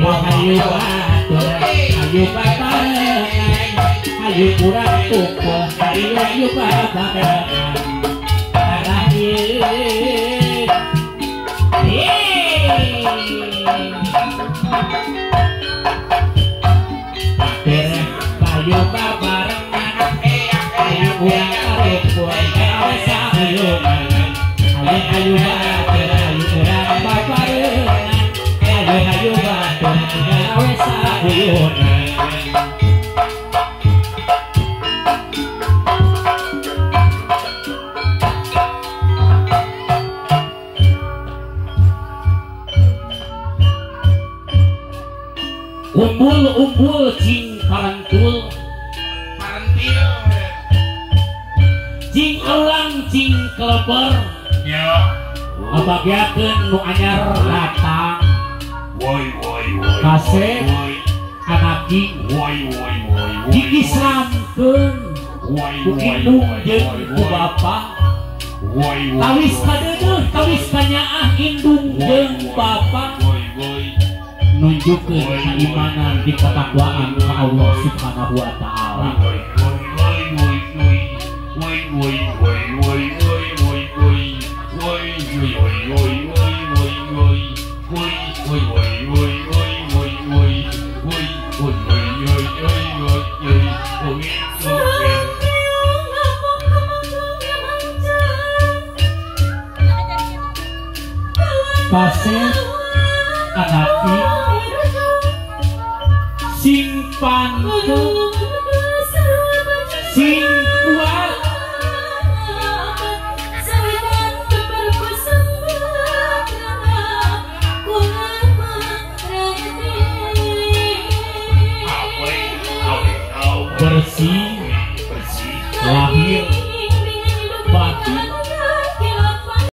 Ayo ayo batur, ayo babarengan, ayo kurang kumpul, ayo ayo babarengan. Arah ye, ayo babarengan, ayo kurang kumpul, ayo sayuran, ayo ayo batur, ayo kurang babarengan. Ayo batur gawe sayuran. Umbul-umbul jing parantul, parantil, jing elang jing keleber, ya, ngabagiakeun nu anyar datang. Woi woi woi, kasep anaki, woi woi woi, diislamkeun ku indung jeung ku bapa, tawis kadeudeuh tawis kanyaah indung jeung bapa. Nunjukkeun keimanan di ketakwaan ka Allah Subhanahu wa taala. Pasir anaki sing pantun sing kuat bersih lahir batin.